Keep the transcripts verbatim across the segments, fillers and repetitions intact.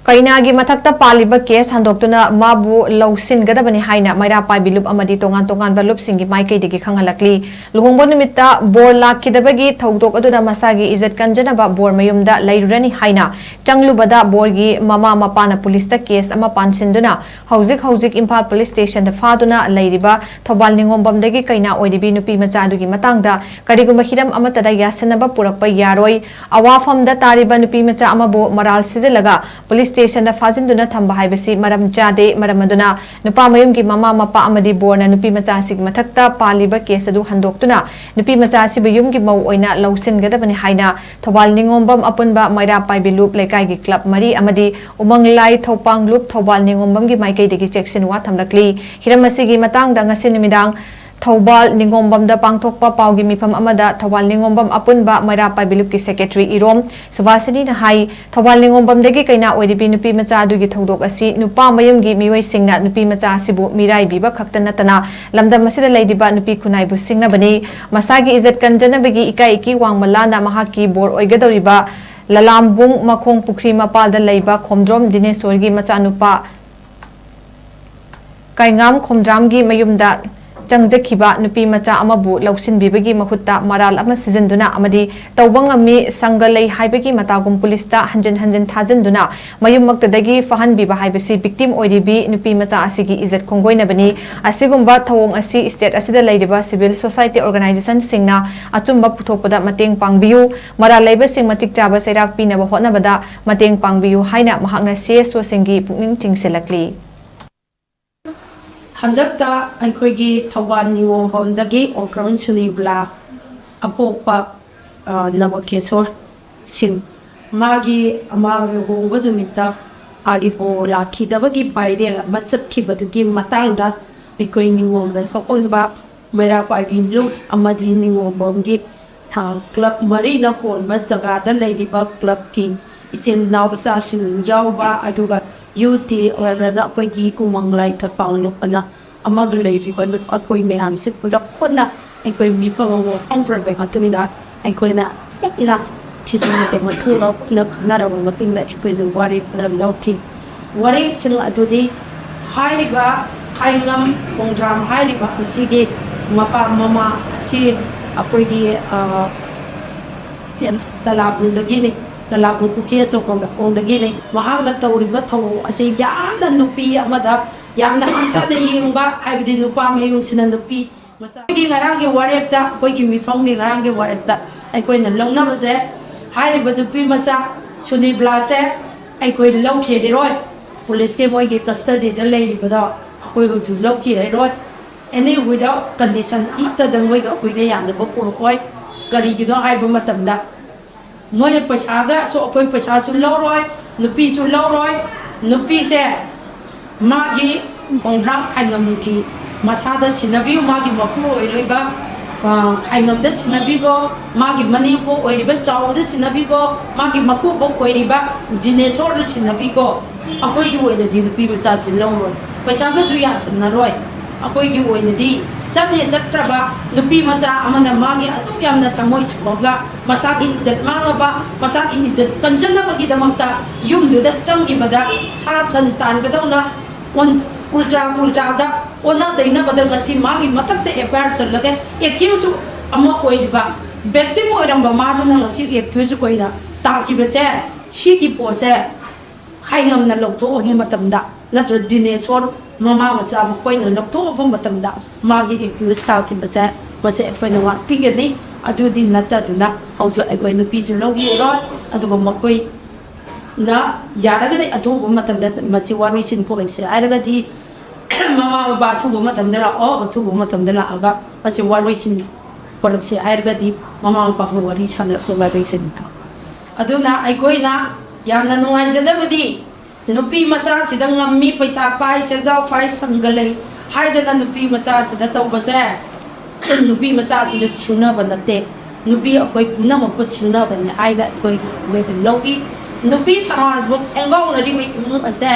ꯀꯩꯅꯥꯒꯤ ꯃꯊꯛꯇ ꯄꯥꯜꯂꯤꯕ ꯀꯦꯁ ꯍꯟꯗꯣꯛꯇꯨꯅ ꯃꯥꯕꯨ ꯂꯧꯁꯤꯟꯒꯗꯕꯅꯤ ꯍꯥꯏꯅ ꯃꯩꯔꯥ ꯄꯥꯏꯕꯤ ꯂꯨꯞ ꯑꯃꯗꯤ ꯇꯣꯉꯥꯟ ꯇꯣꯉꯥꯟꯕ ꯂꯨꯞꯁꯤꯡꯒꯤ ꯃꯥꯏꯀꯩꯗꯒꯤ ꯈꯪꯍꯜꯂꯛꯂꯤ꯫ ꯂꯨꯍꯣꯡꯕ ꯅꯨꯃꯤꯠꯇ ꯕꯣꯔ ꯂꯥꯛꯈꯤꯗꯕꯒꯤ ꯊꯧꯗꯣꯛ ꯑꯗꯨꯗ ꯃꯁꯥꯒꯤ ꯏꯖꯠ ꯀꯟꯖꯅꯕ ꯕꯣꯔ ꯃꯌꯨꯝꯗ ꯂꯩꯔꯨꯔꯅꯤ ꯍꯥꯏꯅ ꯆꯪꯂꯨꯕꯗ ꯕꯣꯔꯒꯤ ꯃꯃꯥ ꯃꯄꯥꯅ ꯄꯨꯂꯤꯁꯇ ꯀꯦꯁ ꯑꯃ ꯄꯥꯟꯁꯤꯟꯗꯨꯅ ꯍꯧꯖꯤꯛ ꯍꯧꯖꯤꯛ ꯏꯝꯐꯥꯜ ꯄꯨꯂꯤꯁ ꯁ꯭ꯇꯦꯁꯟꯗ ꯐꯥꯗꯨꯅ ꯂꯩꯔꯤꯕ ꯊꯧꯕꯥꯜ ꯅꯤꯉꯣꯝꯕꯝꯗꯒꯤ ꯀꯩꯅꯥ ꯑꯣꯏꯔꯤꯕꯤ ꯅꯨꯄꯤ ꯃꯆꯥ ꯑꯗꯨꯒꯤ ꯃꯇꯥꯡꯗ ꯀꯔꯤꯒꯨꯝꯕ ꯍꯤꯔꯝ ꯑꯃꯠꯇꯗ ꯌꯥꯁꯟꯅꯕ ꯄꯨꯔꯛꯄ ꯌꯥꯔꯣꯏ꯫ ꯑꯋꯥꯐꯝꯗ ꯇꯥꯔꯤꯕ ꯅꯨꯄꯤ ꯃꯆꯥ ꯑꯃꯕꯨ ꯃꯔꯥꯜ ꯁꯤꯖꯤꯜꯂꯒ ꯄꯨꯂꯤꯁ ꯁ꯭ꯇꯦꯁꯟꯗ ꯐꯥꯖꯤꯟꯗꯨꯅ ꯊꯝꯕ ꯍꯥꯏꯕꯁꯤ ꯃꯔꯝ ꯆꯥꯗꯦ꯫ ꯃꯔꯝ ꯑꯗꯨꯅ ꯅꯨꯄꯥ ꯃꯌꯨꯝꯒꯤ ꯃꯃꯥ ꯃꯄꯥ ꯑꯃꯗꯤ ꯕꯣꯔꯅ ꯅꯨꯄꯤ ꯃꯆꯥ ꯑꯁꯤꯒꯤ ꯃꯊꯛꯇ ꯄꯥꯜꯂꯤꯕ ꯀꯦꯁ ꯑꯗꯨ ꯍꯟꯗꯣꯛꯇꯨꯅ ꯅꯨꯄꯤ ꯃꯆꯥ ꯑꯁꯤꯕꯨ ꯌꯨꯝꯒꯤ ꯃꯧ ꯑꯣꯏꯅ ꯂꯧꯁꯤꯟꯒꯗꯕꯅꯤ ꯍꯥꯏꯅ ꯊꯧꯕꯥꯜ ꯅꯤꯉꯣꯝꯕꯝ ꯑꯄꯨꯟꯕ ꯃꯩꯔꯥ ꯄꯥꯏꯕꯤ ꯂꯨꯞ ꯂꯩꯀꯥꯏꯒꯤ ꯀ꯭ꯂꯕ ꯃꯔꯤ ꯑꯃꯗꯤ ꯎꯃꯪꯂꯥꯏ ꯊꯧꯄꯥꯡ ꯂꯨꯞ ꯊꯧꯕꯥꯜ ꯅꯤꯉꯣꯝꯕꯝꯒꯤ ꯃꯥꯏꯀꯩꯗꯒꯤ ꯆꯦꯛꯁꯤꯟꯋꯥ ꯊꯝꯂꯛꯂꯤ꯫ ꯍꯤꯔꯝ ꯑꯁꯤꯒꯤ ꯃꯇꯥꯡꯗ ꯉꯁꯤ ꯅꯨꯃꯤꯗꯥꯡ ꯊꯧꯕꯥꯜ ꯅꯤꯉꯣꯝꯕꯝꯗ ꯄꯥꯡꯊꯣꯛꯄ ꯄꯥꯎꯒꯤ ꯃꯤꯐꯝ ꯑꯃꯗ ꯊꯧꯕꯥꯜ ꯅꯤꯉꯣꯝꯕꯝ ꯑꯄꯨꯟꯕ ꯃꯩꯔꯥ ꯄꯥꯏꯕꯤ ꯂꯨꯞꯀꯤ ꯁꯦꯀ꯭ꯔꯦꯇꯔꯤ ꯏꯔꯣꯝ ꯁꯨꯚꯥꯁꯤꯅꯤꯅ ꯍꯥꯏ, ꯊꯧꯕꯥꯜ ꯅꯤꯉꯣꯝꯕꯝꯗꯒꯤ ꯀꯩꯅꯥ ꯑꯣꯏꯔꯤꯕꯤ ꯅꯨꯄꯤ ꯃꯆꯥ ꯑꯗꯨꯒꯤ ꯊꯧꯗꯣꯛ ꯑꯁꯤ ꯅꯨꯄꯥ ꯃꯌꯨꯝꯒꯤ ꯃꯤꯑꯣꯏꯁꯤꯡꯅ ꯅꯨꯄꯤ ꯃꯆꯥ ꯑꯁꯤꯕꯨ ꯃꯤꯔꯥꯏꯕꯤꯕ ꯈꯛꯇ ꯅꯠꯇꯅ ꯂꯝꯗꯝ ꯑꯁꯤꯗ ꯂꯩꯔꯤꯕ ꯅꯨꯄꯤ ꯈꯨꯟꯅꯥꯏꯕꯨ ꯁꯤꯡꯅꯕꯅꯤ꯫ ꯃꯁꯥꯒꯤ ꯏꯖꯠ ꯀꯟꯖꯅꯕꯒꯤ ꯏꯀꯥꯏ ꯏꯀꯤ ꯋꯥꯡꯃ ꯂꯥꯟꯅ ꯃꯍꯥꯛꯀꯤ ꯕꯣꯔ ꯑꯣꯏꯒꯗꯧꯔꯤꯕ ꯂꯂꯥꯝꯕꯨꯡ ꯃꯈꯣꯡ ꯄꯨꯈ꯭ꯔꯤ ꯃꯄꯥꯜꯗ ꯂꯩꯕ ꯈꯣꯝꯗ꯭ꯔꯣꯝ ꯗꯤꯅꯦꯁꯣꯔꯒꯤ ꯃꯆꯥꯅꯨꯄꯥ ꯀꯩꯉꯥꯝ ꯈꯣꯝꯗ꯭ꯔꯥꯝꯒꯤ ꯃꯌꯨꯝꯗ ꯆꯪꯖꯈꯤꯕ ꯅꯨꯄꯤ ꯃꯆꯥ ꯑꯃꯕꯨ ꯂꯧꯁꯤꯟꯕꯤꯕꯒꯤ ꯃꯍꯨꯠꯇ ꯃꯔꯥꯜ ꯑꯃ ꯁꯤꯖꯤꯟꯗꯨꯅ ꯑꯃꯗꯤ ꯇꯧꯕ ꯉꯝꯃꯤ, ꯁꯪꯒ ꯂꯩ ꯍꯥꯏꯕꯒꯤ ꯃꯇꯥꯒꯨꯝ ꯄꯨꯂꯤꯁꯇ ꯍꯟꯖꯤꯟ ꯍꯟꯖꯤꯟ ꯊꯥꯖꯤꯟꯗꯨꯅ ꯃꯌꯨꯝꯃꯛꯇꯗꯒꯤ ꯐꯥꯍꯟꯕꯤꯕ ꯍꯥꯏꯕꯁꯤ ꯚꯤꯛꯇꯤꯝ ꯑꯣꯏꯔꯤꯕꯤ ꯅꯨꯄꯤ ꯃꯆꯥ ꯑꯁꯤꯒꯤ ꯏꯖꯠ ꯈꯣꯡꯒꯣꯏꯅꯕꯅꯤ꯫ ꯑꯁꯤꯒꯨꯝꯕ ꯊꯧꯑꯣꯡ ꯑꯁꯤ ꯁ꯭ꯇꯦꯠ ꯑꯁꯤꯗ ꯂꯩꯔꯤꯕ ꯁꯤꯚꯤꯜ ꯁꯣꯁꯥꯏꯇꯤ ꯑꯣꯔꯒꯅꯥꯏꯖꯦꯁꯟꯁꯤꯡꯅ ꯑꯆꯨꯝꯕ ꯄꯨꯊꯣꯛꯄꯗ ꯃꯇꯦꯡ ꯄꯥꯡꯕꯤꯌꯨ꯫ ꯃꯔꯥꯜ ꯂꯩꯕꯁꯤꯡ ꯃꯇꯤꯛ ꯆꯥꯕ ꯆꯩꯔꯥꯛ ꯄꯤꯅꯕ ꯍꯣꯠꯅꯕꯗ ꯃꯇꯦꯡ ꯄꯥꯡꯕꯤꯌꯨ ꯍꯥꯏꯅ ꯃꯍꯥꯛꯅ ꯁꯤ ꯑꯦꯁ ꯑꯣꯁꯤꯡꯒꯤ ꯄꯨꯛꯅꯤꯡ ꯆꯤꯡꯁꯤꯜꯂꯛꯂꯤ꯫ ꯍꯟꯗꯛꯇ ꯑꯩꯈꯣꯏꯒꯤ ꯊꯧꯕꯥꯜ ꯅꯤꯉꯣꯝꯕꯝꯗꯒꯤ ꯑꯣꯀ꯭ꯔꯝ ꯁꯨꯅꯤꯕꯂꯥ ꯑꯄꯣꯛꯄ, ꯑ, ꯅꯕꯀꯦꯁꯣꯔ ꯁꯤꯡ, ꯃꯥꯒꯤ ꯑꯃꯥꯡ ꯂꯨꯍꯣꯡꯕ ꯅꯨꯃꯤꯠꯇ ꯃꯥꯒꯤ ꯕꯣꯔ ꯂꯥꯛꯈꯤꯗꯕꯒꯤ ꯚꯥꯏꯔꯦꯜ ꯑꯃ ꯆꯠꯈꯤꯕꯗꯨꯒꯤ ꯃꯇꯥꯡꯗ ꯑꯩꯈꯣꯏ ꯅꯤꯉꯣꯝꯗ ꯁꯣꯛꯍꯧꯕ ꯃꯩꯔꯥ ꯄꯥꯏꯕꯤ ꯂꯨꯞ ꯑꯃꯗꯤ ꯅꯤꯉꯣꯝꯕꯝꯒꯤ, ꯑ, ꯀ꯭ꯂꯕ ꯃꯔꯤꯅ ꯀꯣꯟꯕ ꯖꯒꯥꯗ ꯂꯩꯔꯤꯕ ꯀ꯭ꯂꯕꯀꯤ ꯏꯆꯤꯜ ꯏꯅꯥꯎ ꯏꯆꯥꯁꯤꯡ ꯌꯥꯎꯕ, ꯑꯗꯨꯒ ꯌꯨ ꯇꯤ ꯑꯣꯏꯔꯒꯅ ꯑꯩꯈꯣꯏꯒꯤ ꯎꯃꯪ ꯂꯥꯏ ꯊꯧꯄꯥꯡ ꯂꯨꯞ ꯑꯅ ꯑꯃꯒ ꯂꯩꯔꯤꯕ ꯂꯨꯞ ꯑꯩꯈꯣꯏ ꯃꯌꯥꯝꯁꯦ ꯄꯨꯂꯞ ꯄꯨꯟꯅ ꯑꯩꯈꯣꯏ ꯃꯤꯐꯝ ꯑꯃ ꯐꯝꯈ꯭ꯔꯕ ꯃꯇꯨꯡꯗ ꯑꯩꯈꯣꯏꯅ ꯄꯨꯟꯅ ꯁꯤꯁꯨ ꯃꯇꯝ ꯃꯇꯨꯡꯗ ꯄꯨꯟꯅ ꯈꯟꯅꯔꯕ ꯃꯇꯨꯡꯗ ꯑꯩꯈꯣꯏꯁꯨ ꯋꯥꯔꯦꯞ ꯈꯔ ꯂꯧꯈꯤ꯫ ꯋꯥꯔꯦꯞꯁꯤꯡ ꯑꯗꯨꯗꯤ ꯍꯥꯏꯔꯤꯕ ꯈꯥꯏꯉꯝ ꯈꯣꯡꯗ꯭ꯔꯥꯝ ꯍꯥꯏꯔꯤꯕ ꯑꯁꯤꯒꯤ ꯃꯄꯥ ꯃꯃꯥ ꯑꯁꯤ ꯑꯩꯈꯣꯏꯒꯤ, ꯑ, ꯇꯂꯥꯕꯨꯗꯒꯤꯅꯤ, ꯇꯂꯥꯕꯨ ꯄꯨꯈ꯭ꯔꯤ ꯑꯆꯧꯕ ꯃꯈꯣꯡꯗꯒꯤꯅꯤ꯫ ꯃꯍꯥꯛꯅ ꯇꯧꯔꯤꯕ ꯊꯧꯑꯣꯡ ꯑꯁꯤ ꯌꯥꯝꯅ ꯅꯨꯄꯤ ꯑꯃꯗ ꯌꯥꯝꯅ ꯍꯟꯊꯅ ꯌꯦꯡꯕ, ꯍꯥꯏꯕꯗꯤ ꯅꯨꯄꯥ ꯃꯌꯨꯝꯁꯤꯅ ꯅꯨꯄꯤ ꯃꯆꯥ꯫ ꯑꯩꯈꯣꯏꯒꯤ ꯉꯔꯥꯡꯒꯤ ꯋꯥꯔꯦꯞꯇ, ꯑꯩꯈꯣꯏꯒꯤ ꯃꯤꯐꯝꯒꯤ ꯉꯔꯥꯡꯒꯤ ꯋꯥꯔꯦꯞꯇ ꯑꯩꯈꯣꯏꯅ ꯂꯧꯅꯕꯁꯦ, ꯍꯥꯏꯔꯤꯕ ꯅꯨꯄꯤ ꯃꯆꯥ ꯁꯨꯅꯤꯕ꯭ꯂꯥꯁꯦ ꯑꯩꯈꯣꯏ ꯂꯧꯈꯤꯔꯣꯏ꯫ ꯄꯨꯂꯤꯁꯀꯤ ꯃꯣꯏꯒꯤ ꯀꯁꯇꯗꯤꯗ ꯂꯩꯔꯤꯕꯗꯣ ꯑꯩꯈꯣꯏ ꯍꯧꯖꯤꯛ ꯂꯧꯈꯤꯔꯣꯏ꯫ ꯑꯦꯅꯤ ꯋꯤꯗꯥꯎꯠ ꯀꯟꯗꯤꯁꯟ ꯑꯃꯠꯇꯗ ꯃꯣꯏꯒ ꯑꯩꯈꯣꯏꯒ ꯌꯥꯅꯕ ꯄꯨꯔꯛꯑꯣꯏ꯫ ꯀꯔꯤꯒꯤꯅꯣ ꯍꯥꯏꯕ ꯃꯇꯝꯗ ꯃꯣꯏꯅ ꯄꯩꯁꯥꯒꯁꯨ, ꯑꯩꯈꯣꯏ ꯄꯩꯁꯥꯁꯨ ꯂꯧꯔꯣꯏ, ꯅꯨꯄꯤꯁꯨ ꯂꯧꯔꯣꯏ꯫ ꯅꯨꯄꯤꯁꯦ ꯃꯥꯒꯤ ꯈꯣꯡꯊꯥꯡ ꯈꯥꯏꯉꯝꯒꯤ ꯃꯁꯥꯗ ꯁꯤꯟꯅꯕꯤꯌꯨ, ꯃꯥꯒꯤ ꯃꯄꯨ ꯑꯣꯏꯔꯤꯕ, ꯑ, ꯈꯥꯏꯉꯝꯗ ꯁꯤꯟꯅꯕꯤꯈꯣ, ꯃꯥꯒꯤ ꯃꯅꯦꯝꯄꯣꯛ ꯑꯣꯏꯔꯤꯕ ꯆꯥꯎꯕꯗ ꯁꯤꯟꯅꯕꯤꯈꯣ, ꯃꯥꯒꯤ ꯃꯀꯨꯕꯣꯛ ꯑꯣꯏꯔꯤꯕ ꯗꯤꯅꯦꯁꯣꯔꯗ ꯁꯤꯟꯅꯕꯤꯈꯣ꯫ ꯑꯩꯈꯣꯏꯒꯤ ꯑꯣꯏꯅꯗꯤ ꯅꯨꯄꯤ ꯃꯆꯥꯁꯤ ꯂꯧꯔꯣꯏ, ꯄꯩꯁꯥꯒꯁꯨ ꯌꯥꯁꯤꯟꯅꯔꯣꯏ꯫ ꯑꯩꯈꯣꯏꯒꯤ ꯑꯣꯏꯅꯗꯤ ꯆꯠꯅꯦ ꯆꯠꯇ꯭ꯔꯕ ꯅꯨꯄꯤ ꯃꯆꯥ ꯑꯃꯅ ꯃꯥꯒꯤ ꯑꯗꯨꯛ ꯌꯥꯝꯅ ꯊꯃꯣꯏ ꯁꯨꯝꯃꯒ ꯃꯁꯥꯒꯤ ꯏꯖꯠ ꯃꯥꯡꯂꯕ, ꯃꯁꯥꯒꯤ ꯏꯖꯠ ꯀꯟꯖꯅꯕꯒꯤꯗꯃꯛꯇ ꯌꯨꯝꯗꯨꯗ ꯆꯪꯈꯤꯕꯗ ꯁꯥ ꯁꯟ ꯇꯥꯟꯕꯗꯧꯅ ꯑꯣꯟ-, ꯎꯜꯇꯥ ꯄꯨꯜꯇꯥꯗ ꯑꯣꯟꯅ ꯇꯩꯅꯕꯗ ꯉꯁꯤ ꯃꯥꯒꯤ ꯃꯊꯛꯇ ꯑꯦꯐ ꯑꯥꯏ ꯑꯥꯔ ꯆꯜꯂꯒ ꯑꯦꯀ꯭ꯌꯨꯁ ꯑꯃ ꯑꯣꯏꯔꯤꯕ, ꯚꯤꯛꯇꯤꯝ ꯑꯣꯏꯔꯝꯕ ꯃꯥꯗꯨꯅ ꯉꯁꯤ ꯑꯦꯀ꯭ꯌꯨꯁ ꯑꯣꯏꯅ ꯇꯥꯈꯤꯕꯁꯦ, ꯁꯤꯒꯤ ꯄꯣꯠꯁꯦ ꯈꯥꯏꯉꯝꯅ ꯂꯧꯊꯣꯛꯑꯕ ꯃꯇꯝꯗ, ꯅꯠꯇ꯭ꯔꯒ ꯗꯤꯅꯦꯁꯣꯔ ꯃꯃꯥ ꯃꯆꯥ ꯃꯈꯣꯏꯅ ꯂꯧꯊꯣꯛꯑꯕ ꯃꯇꯝꯗ ꯃꯥꯒꯤ ꯑꯦꯀ꯭ꯌꯨꯁ ꯇꯥꯈꯤꯕꯁꯦ ꯃꯁꯦ ꯑꯩꯈꯣꯏꯅ ꯉꯥꯛꯄꯤꯒꯅꯤ꯫ ꯑꯗꯨꯗꯤ ꯅꯠꯇꯗꯨꯅ ꯍꯧꯖꯤꯛ ꯑꯩꯈꯣꯏ ꯅꯨꯄꯤꯁꯨ ꯂꯧꯕꯤꯔꯣꯏ, ꯑꯗꯨꯒ ꯃꯈꯣꯏꯅ ꯌꯥꯔꯒꯗꯤ ꯑꯊꯨꯕ ꯃꯇꯝꯗ ꯃꯁꯤ ꯋꯥꯔꯣꯏꯁꯤꯟ ꯄꯨꯔꯛꯁꯦ ꯍꯥꯏꯔꯒꯗꯤ ꯃꯃꯥ ꯃꯄꯥ ꯑꯊꯨꯕ ꯃꯇꯝꯗ ꯂꯥꯛꯑꯣ, ꯑꯊꯨꯕ ꯃꯇꯝꯗ ꯂꯥꯛꯑꯒ ꯃꯁꯤ ꯋꯥꯔꯣꯏꯁꯤꯟ ꯄꯨꯔꯛꯁꯦ ꯍꯥꯏꯔꯒꯗꯤ ꯃꯃꯥ ꯃꯄꯥꯒ ꯋꯥꯔꯤ ꯁꯥꯟꯅꯔꯛꯄ ꯋꯥꯔꯤꯁꯤꯟ꯫ ꯑꯗꯨꯅ ꯑꯩꯈꯣꯏꯅ ꯌꯥꯝꯅ ꯅꯨꯡꯉꯥꯏꯖꯗꯕꯗꯤ ꯅꯨꯄꯤ ꯃꯆꯥꯁꯤꯗ ꯉꯝꯃꯤ, ꯄꯩꯁꯥ ꯄꯥꯏ, ꯁꯦꯟꯖꯥꯎ ꯄꯥꯏ, ꯁꯪꯒ ꯂꯩ ꯍꯥꯏꯗꯅ ꯅꯨꯄꯤ ꯃꯆꯥꯁꯤꯗ ꯇꯧꯕꯁꯦ ꯅꯨꯄꯤ ꯃꯆꯥꯁꯤꯗ ꯁꯤꯡꯅꯕ ꯅꯠꯇꯦ, ꯅꯨꯄꯤ ꯑꯩꯈꯣꯏ ꯄꯨꯝꯅꯃꯛꯄꯨ ꯁꯤꯡꯅꯕꯅꯤ ꯍꯥꯏꯅ ꯑꯩꯈꯣꯏ ꯊꯃꯣꯏꯗ ꯂꯧꯏ꯫ ꯅꯨꯄꯤ ꯁꯃꯥꯖꯕꯨ ꯈꯣꯡꯒꯥꯎꯅꯔꯤꯕ ꯏꯃꯨꯡ ꯑꯁꯦ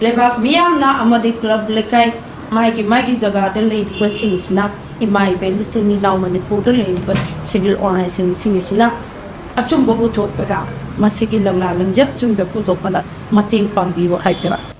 ꯂꯩꯕꯥꯛ ꯃꯤꯌꯥꯝꯅ ꯑꯃꯗꯤ ꯀ꯭ꯂꯕ, ꯂꯩꯀꯥꯏ, ꯃꯥꯒꯤ ꯃꯥꯒꯤ ꯖꯒꯥꯗ ꯂꯩꯔꯤꯕꯁꯤꯡꯁꯤꯅ, ꯏꯃꯥ ꯏꯕꯦꯟ, ꯏꯆꯤꯟ ꯏꯅꯥꯎ ꯃꯅꯤꯄꯨꯔꯗ ꯂꯩꯔꯤꯕ ꯁꯤꯚꯤꯜ ꯑꯣꯔꯒꯅꯥꯏꯖꯦꯁꯟꯁꯤꯡꯁꯤꯅ ꯑꯆꯨꯝꯕ ꯄꯨꯊꯣꯛꯄꯗ ꯃꯁꯤꯒꯤ ꯂꯝꯂꯥ ꯂꯝꯖꯦꯜ ꯆꯨꯝꯅ ꯄꯨꯊꯣꯛꯄꯗ ꯃꯇꯦꯡ ꯄꯥꯡꯕꯤꯌꯨ ꯍꯥꯏꯗꯅ